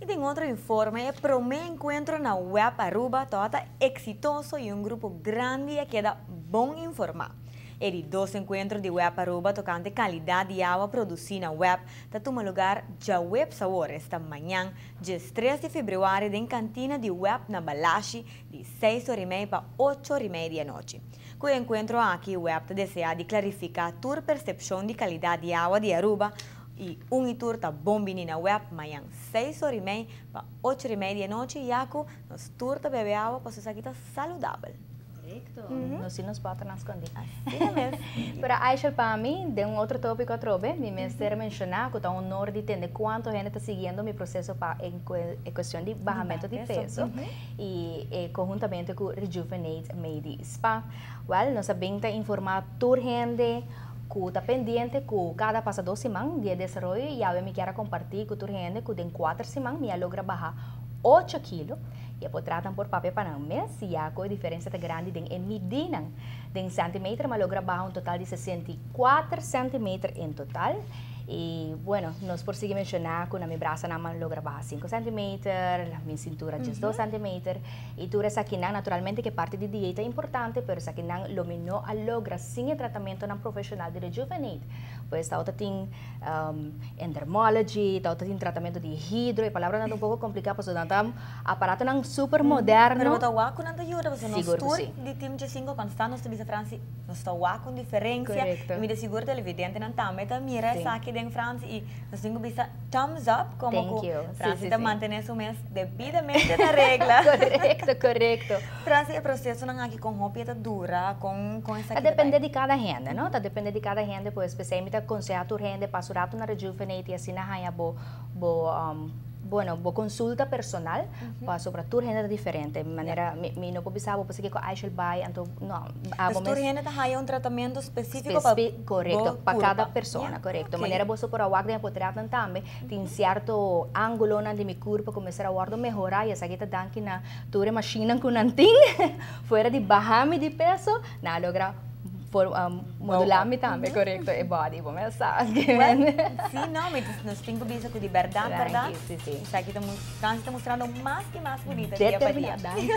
Y den otro informe, e prome encuentro na WEB Aruba tabata exitoso y un grupo grandi a keda bon informa. E di dos encuentro di WEB Aruba tocante calidad di awa produci na WEB ta tuma lugar diahuebs awor, esta mañan, 13 di februari, den cantina di WEB na Balashi, di 6:30 pa 8:30 di anochi. Cu e encuentro aki, WEB ta desea di clarifica tur percepcion di calidad di awa di Aruba y un y tur ta bon bini na WEB mañan 6:30 pa 8:30 di anochi, ya cu nos tur ta bebe awa pa esaki ta saludabel. Corecto. Nos si nos bota na scondi. Asina mes. Pero Aisha, pa mi, di un otro topico atrobe, mi mester menciona cu ta un honor di tende cuanto hende ta siguiendo mi proceso pa e cuestion di bahamento di peso y conhuntamente cu Rejuvenate Medi Spa. Well, nos a bin ta informa tur hende cu ta pendiente cu cada pasa 2 siman di desaroyo y awe mi kier comparti cu tur hende cu den 4 siman mi a logra baha 8 kilo y por tratan por papia pa nan mes ya cu e diferencia ta grandi den e midinan. Den centimeter mi a logra baha un total di 64 centimeter en total. Y bueno, nos por sigui menciona cu na mi brasa nan mi a logra baha 5 centimeter, mi cintura 2 centimeter y tur esaki nan naturalmente cu parti di dieta importante, pero esaki nan lo mi no a logra sin tratamento nan profesional di Rejuvenate. Pues ta tin endermology, ta tin tratamento di hidro, e palabra nan un poco complica, pues nan ta aparato nan super moderno. Pero bo ta wak cu nan ta yuda, pasobra nos tur di Team G5 constant nos ta bisa Franci, nos ta wak un diferencia. Corecto. Y mi ta sigur televidente nan tambe ta mira esaki den Franci y nos tin cu bisa thumbs up como Thank you. Franci ta mantene su mes debidamente na regla. Corecto. Franci, e proceso nan aki con hopi ta dura, con esaki Ta depende di cada hende, no? Ta depende di cada hende, pues pesey mi ta conseha tur hende pasa rato na Rejuvenate y asina haya bo, bueno, bo consulta personal, pa sobre tur hende diferente. Manera mi no por bisa bo pasobra cu I should buy, anto no, abo mes tur hende ta haya un tratamento specifico pa Corecto, pa cada persona, corecto. Manera bo por a wak den portret tambe, tin cierto angulo nan di mi curpa cu mester a wordo mehora y esaki ta danki na tur e machine cu nan tin. Fuera di baha mi di peso, nan a logra por modula mi tambe, corecto, e body, bo mes sa. Well, si, no, mi nos tin cu bisa cu di berdad, berdad. Si. Esaki ta Franci ta mustrando mas y mas bunita dia pa dia. Determina, danki.